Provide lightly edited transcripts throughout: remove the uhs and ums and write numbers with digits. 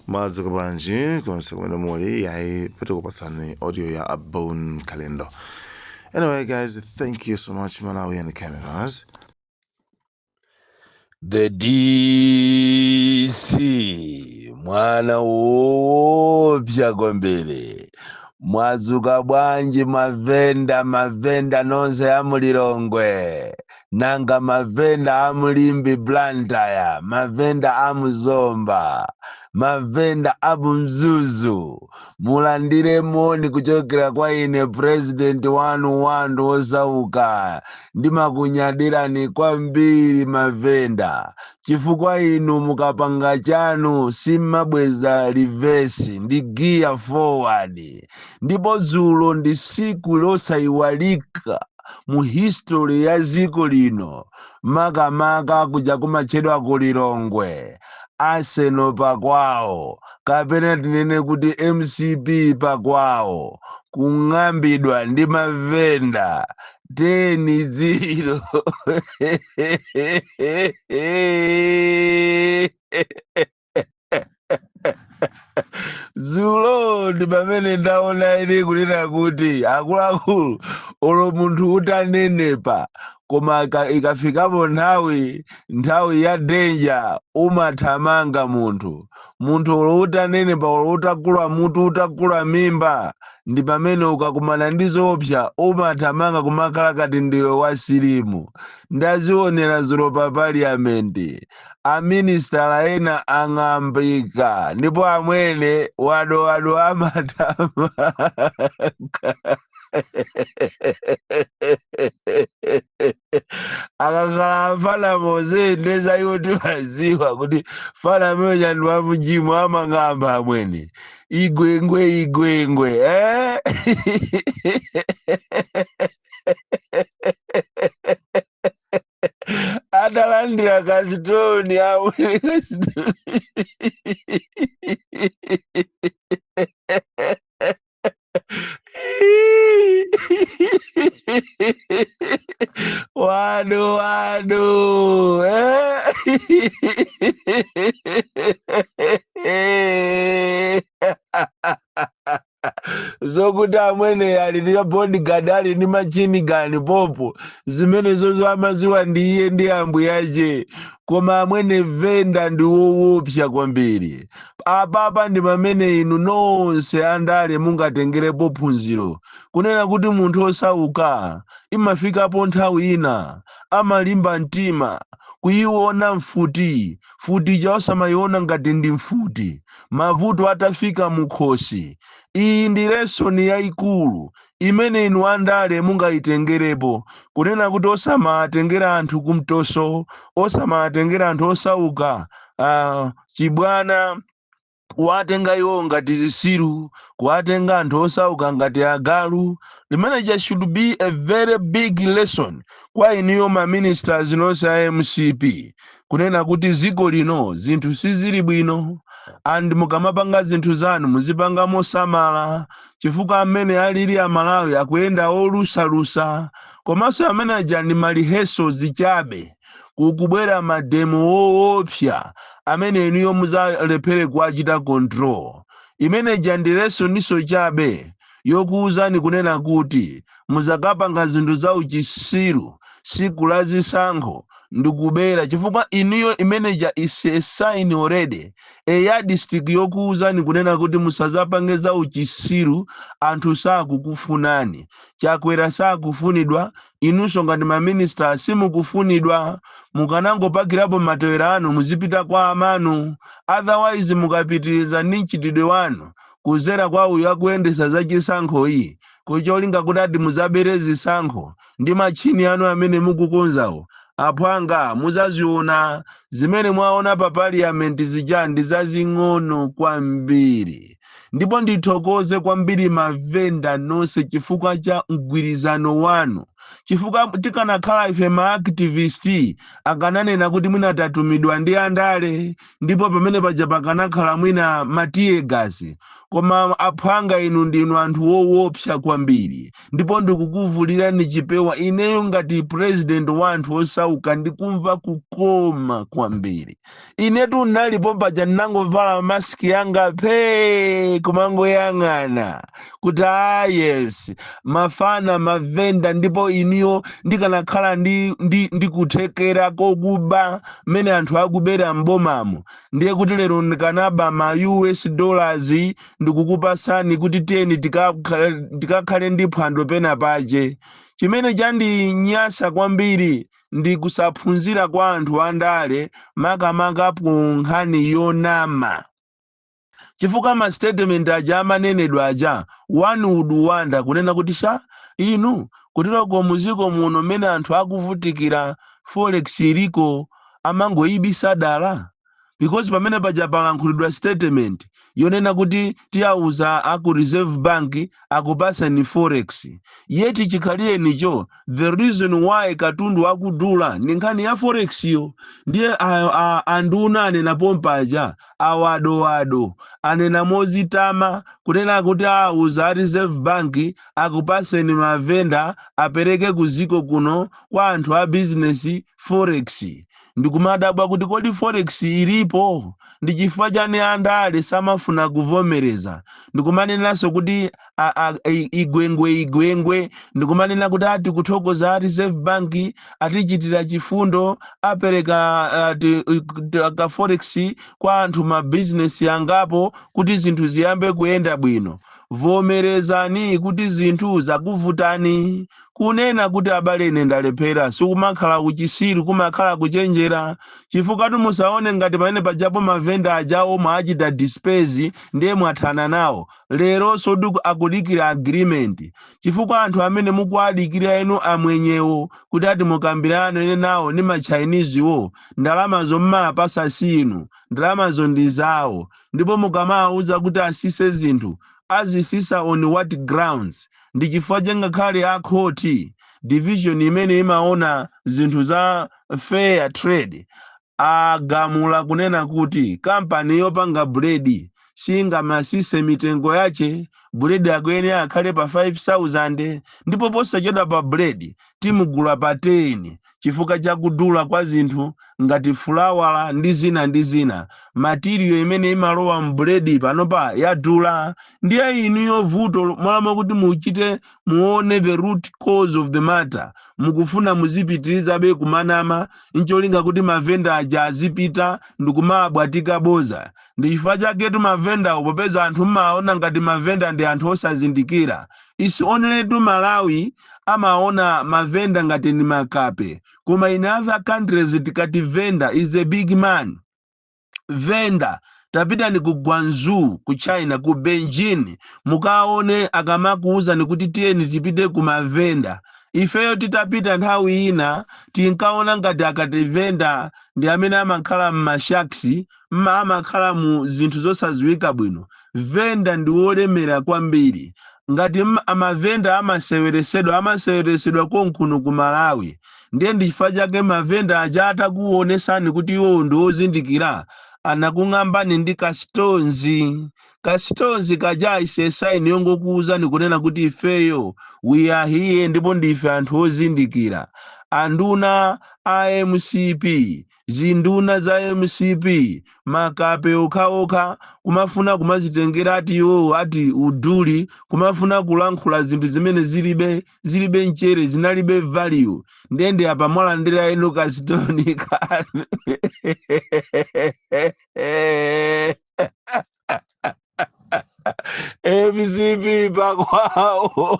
Mwadzuka bwanji konse kumene muli? Yayi, patikupatsani audio ya a Bon Kalindo. Anyway guys, thank you so much, Malawian Cameras. The DC, mwana woopsa kwambiri. Mwadzuka bwanji mavenda, mavenda nonse amulilongwe, nanga mavenda amulimbi, Blantyre, mavenda amuzomba, mavenda amumzuzu, mulandire moni kuchokera kwa ine president wanu, wanthu osauka. Ndimakunyadirani kwambiri mavenda, chifukwa inu mukapanga chanu simmabweza reverse, ndi gear forward. Ndipo dzulo ndi siku losayiwalika mu history ya dziko lino, makamaka kuja kumatchedwa ku Lilongwe, Arsenal pakwawo, kapena tinene kuti MCP pakwawo, kung'ambidwa ndi mavenda 10-0. Dzulo ndi pamene ndaona ine kunena kuti akuluakulu, olo munthu utanenepa, koma ikafikapo nthawi ya danger umathamanga munthu. Munthu olo utanenepa, olo utakula mutu, utakula mimba, ndi pamene ukakumana ndi zoopsa umathamanga kumakhala kati ndiwe wasilimu. Ndazionera dzulo pa parliament, aministala ena ang'ambika, ndipo amwene wadowado amathamanga. Akakhala afana moze ndeza iwo timaziwa kuti fana amene ndi wamujimu amang'amba amwene, igwengwe igwengwe, eh? Atalandira kasitoni amwene, kasitoni. Wadu wadu, eh? Zokuti amwene ali ndi bodyguard, ali ndi machine gun popo, zimene zozo amaziwa ndi iye ndi ambuyache. Koma amwene venda ndi woopsa kwambiri. Apapa ndi pamene inu nonse andale mungatengerepo phunziro kunena kuti munthu osauka imafikapo nthawi ina amalimba mtima kuiona mfuti, mfuti ija osamayiona ngati ndi mfuti, mavuto atafika mukhosi. Iyi ndi lesson yayikulu imene inu andale mungayitengerepo, kunena kuti osamatengera anthu kumtoso, osamatengera anthu osauka chibwana, kuwatenga iwo ngati zisiru, kuwatenga anthu osauka ngati agalu. Limeneja should be a very big lesson kwa inuyo ma ministers nonse a MCP, kunena kuti dziko lino zinthu sizili bwino, and mukamapanga zinthu zanu muzipanga mosamala, chifukwa amene alili Amalawi akuyenda olusalusa. Komanso amene aja ndi ma rehearsals chabe, kukubwera mademo woopsa amene inuyo muzalephere kuwachita control. Imeneja ndi lesson chabe yokuwuzani kunena kuti muzakapanga zinthu za uchisiru siku la zisankho ndikubera, chifukwa inuyo imeneja is a sign already, a yardstick yokuwuzani kunena kuti musazapange za uchisiru. Anthu sakukufunani, Chakwera sakufunidwa, inunso ngati maminista simukufunidwa. Mukanangopakirapo matewera anu muzipita kwa amanu. Otherwise mukapitiriza ndi mchitidwe wanu kuzera kwa uyu akuyendesa za chisankho iyi, kucholinga kuti ati muzabere zisankho ndi machini anu amene mukukonzawo, aphwanga muzaziona. Zimene mwaona pa parliament zija ndi zazing'ono kwambiri. Ndipo ndithokoze kwambiri mavenda nonse chifukwa cha mgwirizano wanu, chifukwa tikanakhala ife ma activist akananena kuti mwina tatumidwa ndi andale, ndipo pamene paja pakanakhala mwina ma tear gas. Koma aphwanga inu ndinu anthu woopsa kwambiri, ndipo ndikukuvulirani chipewa. Ineyo ngati president wa anthu osauka ndikumva kukoma kwambiri. Inetu nalipo paja, ndinangovala maski yanga phee, kumangoyang'ana kuti ah yes, mafana mavenda. Ndipo iniyo ndikanakhala ndi kuthekera kokuba mmene anthu akubera mbomamo, ndiye kuti lero ndikanaba ma US dollars ndikukupasani kuti tiyeni tikakhale ndi phwando pena pache. Chimene chandinyasa kwambiri ndi kusaphunzira kwa anthu andale, makamaka ku nkhani yonama, chifukwa ma statement aja amanenedwa aja, one would wonder kunena kuti sha inu kutiroko muziko muno mmene anthu akuvutikira, forex iliko, amangoyibisa dala, because pamene paja palankhulidwa statement yonena kuti tiyauza aku Reserve Bank akupasani forex, yet chikhalirenicho the reason why katundu akudula ndi nkhani ya forex yo. Ndiye anduna anena pompaja, awadowado anena mozitama kunena kuti auza a Reserve Bank akupaseni mavenda apereke kuziko kuno kwa anthu a business forex. Ndikumadabwa kuti kodi forex ilipo? Ndi chifukwa chani andale samafuna kuvomereza? Ndikumanenanso kuti igwengwe igwengwe, ndikumanena kuti ati kuthokoza a Reserve Bank atichitira chifundo, apereka ka forex kwa anthu ma business angapo kuti zinthu ziyambe kuyenda bwino. Vomerezani kuti zinthu zakuvutani. Kunena kuti abale ine ndalephera sikumakhala kuchisiru, kumakhala kuchenjera, chifukwa musaone ngati pamene pajapo mavenda ajawo mwachita disperse ndiye mwathana nawo. Lero sodu akudikira agreement, chifukwa anthu amene mukuadikira enu amwenyewo kuti ati mukambirane nawo ndi ma Chinese wo, ndalamazo mmapasa sinu, ndalamazo ndi zawo. Ndipo mukamawuza kuti asise zinthu, azisisa on what grounds? Ndi chifukwa changakhale a khoti division imene imaona zinthu za fair trade agamula kunena kuti kampani yopanga buledi singamasise mitengo yache. Buledi akuyenera akhale pa 5000, ndipo posachedwa pa buledi timugula pa 10 chifukwa chakudula kwa zinthu ngati fulawala ndi zina ndi zina. Material imene imalowa mbuledi panopa yadula. Ndiye inuyo vuto mwalamo kuti muchite muone the root cause of the matter, mukufuna muzipitirizabe kumanama ncholinga kuti mavenda aja azipita ndikumabwatika boza. Ndi chifukwa chaketu mavendawo, popeza anthu mmaona ngati mavenda ndi anthu osazindikira, is only to Malawi amaona mavenda ngati ni makape, koma in other countries tikati vendor is a big man. Vendor, tapitani ku Guangzhou ku China, ku Beijing, mukaone akamakuwuzani kuti tiyeni tipite ku mavenda. Ifeyo titapita nthawi ina tinkaona ngati akati vendor ndi amene amakhala m'ma shacks, amakhala mu zinthu zosadziwika bwino. Vendor ndi wolemera kwambiri. Ngati amavenda amaseweresedwa, amaseweresedwa konkuno ku Malawi. Ndiye ndi chifukwa chake mavenda aja atakuonesani kuti iwo ndi ozindikira, anakung'ambani ndi kastonzi. Kastonzi kaja is a sign yongokuwuzani kunena kuti ifeyo we are here, ndipo ndife anthu ozindikira. Anduna a MCP, zinduna za MCP, makape okhaokha, kumafuna kumazitengera ati iwowo ati uduli, kumafuna kulankhula zinthu zimene zilibe mchere, zinalibe value. Ndende apa mwalandira inu kasitoni kanu. MCP pakwawo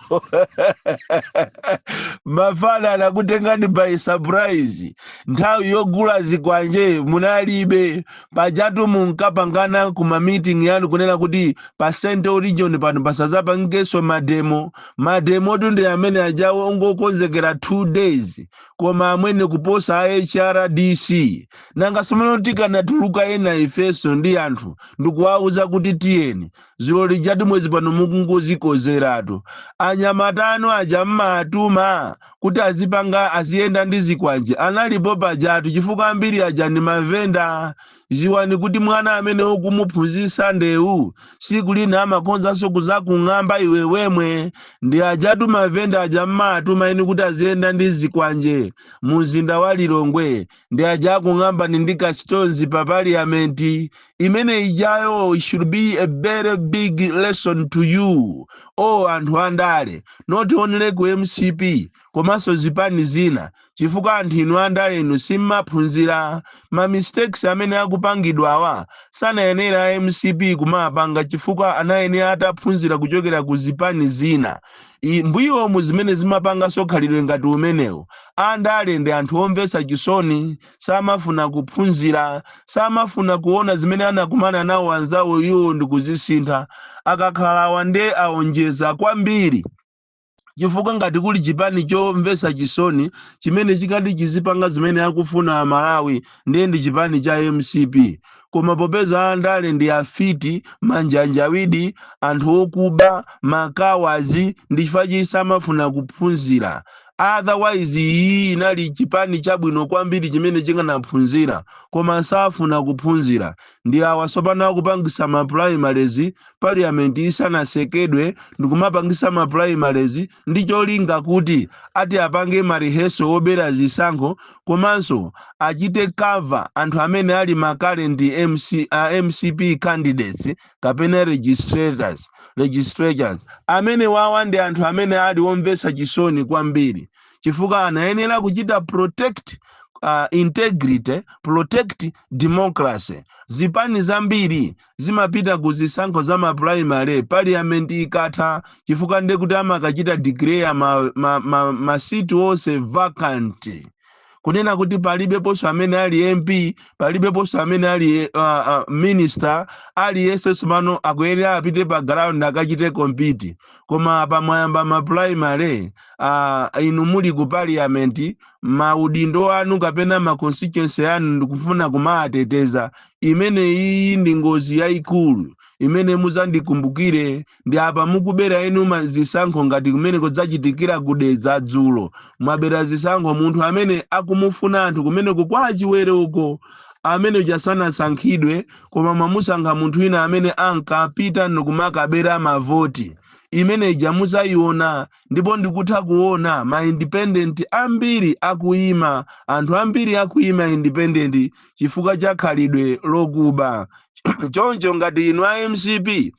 mafana anakutengani by surprise. Nthawi yogula zikwanje munalibe. Pajatu munkapangana kuma meeting yanu kunena kuti pa Central Region pano pasazapangenso mademo. Mademotu ndi amene ajawo ongokonzekera 2 days, koma amwene kuposa a HRDC. Nanga somano tikanatuluka ena ifeso ndi anthu ndikuwauza kuti tiyeni zulo lijatu, mwezi pano mukungozikozeratu. Anyamata anu aja mmatuma kuti azipanga aziyenda ndi zikwanje analipo pajatu, chifukwa ambiri aja ndi mavenda. Ziwani kuti mwana amene ukumuphunzitsa ndewu, siku lina amakonzanso kuzakung'amba iwe wemwe. Ndi ajatu mavenda aja mmatuma inu kuti aziyenda ndi zikwanje mu mzinda wa Lilongwe, ndi aja akung'ambani ndi kachitonzi pa parliament imene ijayo. Should be a very big lesson to you all, anthu andale, not only ku MCP komanso zipani zina, chifukwa anthu inu andale inu simmaphunzira. Ma mistakes amene akupangidwawa sanayenera MCP kumapanga, chifukwa anayenera ataphunzira kuchokera ku zipani zina mbuyomu zimene zimapanganso khalidwe ngati umenewu. Andale ndi anthu omvetsa chisoni, samafuna kuphunzira, samafuna kuona zimene anakumana nawo anzawo iwo ndi kuzisintha. Akakhala nde aonjeza kwambiri, chifukwa ngati kuli chipani chomvetsa chisoni chimene chikati chizipanga zimene akufuna Amalawi, ndiye ndi chipani cha MCP. Koma popeza andale ndi afiti, manjanjawidi, anthu okuba, makawazi, ndi chifukwa chii samafuna kuphunzira. Otherwise iyi inali chipani chabwino kwambiri chimene chinganaphunzira, koma safuna kuphunzira. Ndi awa tsopano akupangisa ma primaries parliament isanasekedwe, ndikumapangisa ma primaries ndi cholinga kuti ati apange ma rehearsal obera zisankho, komanso achite cover anthu amene ali ma current MCP candidates kapena registrators. Amene wawa ndi anthu amene ali omvetsa chisoni kwambiri, chifukwa anayenera kuchita protect integrity, protect democracy. Zipani zambiri zimapita ku zisankho za ma primary parliament ikatha, chifukwa ndiye kuti amakachita declare ma seat onse vacant, kunena kuti palibeponso amene ali MP, palibeponso amene ali minister. Aliyense tsopano akuyenera apite pa ground akachite compete. Koma apa mwayamba ma primary inu muli ku parliament, maudindo anu kapena ma constituency anu ndikufuna kumateteza. Imene iyi ndi ngozi yayikulu imene muzandikumbukire. Ndi apa mukubera inu zisankho, ngati kumene kudzachitikira kudedza dzulo. Mwabera zisankho munthu amene akumufuna anthu kumeneko kwa Chiwere uko, amene jasanasankhidwe, koma mwamusankha munthu wina amene ankapita ndikumakabera mavoti. Imene ija muzayiona. Ndipo ndikutha kuona ma independent ambiri akuyima, anthu ambiri akuyima independent chifukwa cha khalidwe lokuba. Choncho ngati inu a MCP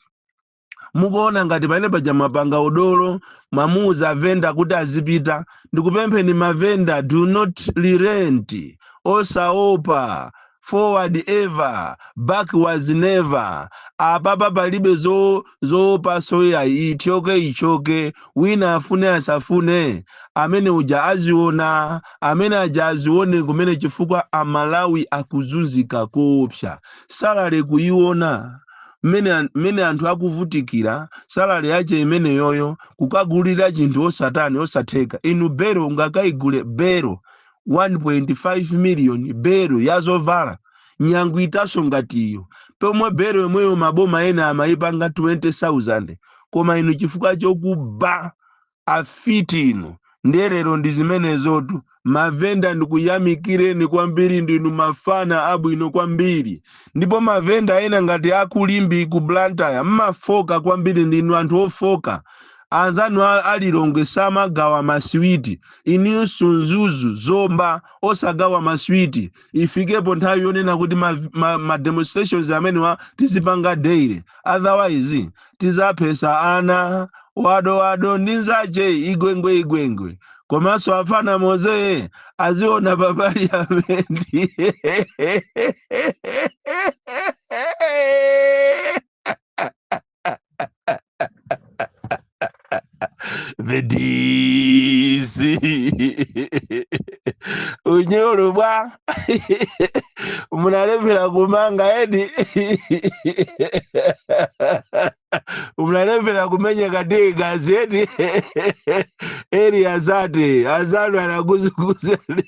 mukuona ngati pamene paja mwapanga udolo, mwamuuza venda kuti azipita, ndikupempheni mavenda, do not relent, osaopa. Forward ever, backwards never. Apapa palibe zoopa soya, ichoke ichoke, wina afune asafune, amene uja aziona, amene aja azione kumene, chifukwa Amalawi akuzunzika koopsa. Salary kuiona mmene anthu akuvutikira, salary yache imeneyoyo kukagulira chinthu osatani, osatheka. Inu, bero ungakaigule bero 1.5 million, bero yazovala nyangu itaso ngatiyo, pomwe bero yomweyo maboma ena amayipanga 20,000? Koma inu chifukwa chokuba, afiti inu. Ndiye lero ndi zimenezotu. Mavenda, ndikuyamikireni kwambiri, ndinu mafana abwino kwambiri. Ndipo mavenda ena ngati akulimbi ku Blantyre mmafoka kwambiri, ndinu anthu ofoka. Anzanu alilongwe samagawa maswiti, inunso Mzuzu, Zomba osagawa maswiti. Ifikepo nthawi yonena kuti ma demonstrations amenewa tizipanga daily, otherwise tizaphesa ana wado wado ndi nzache igwengwe igwengwe. Komanso afana moze aziona pa parliament. The DC unyolo bwa munalephera kumanga edi. Mnalephera kumenya kategazi eti? Eri azati azanu anakuzunguzani.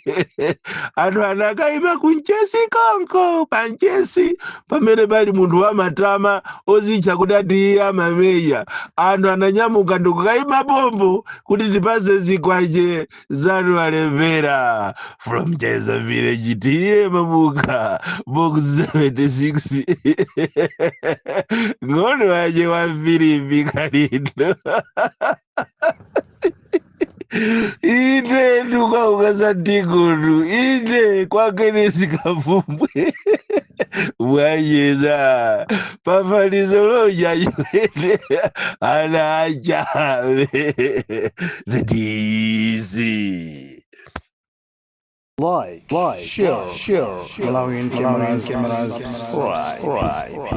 Anthu anakayima kunchesi konko, panchesi pamene pali munthu wamatama ozitcha kuti ati iye amamenya. Anthu ananyamuka ndikukayima pompo kuti tipase zikwanje zanu. Alephera. From Cheza Village, T/A Mabuka, Box 76, ng'ono waje wa Filipi Kalindo. Ine ndukaukasandigulu ine kwakenesi kafumbwe bwanyeza pafanizo loja chwene ana achabe. The DC. Like, share, Malawian cameras, subscribe.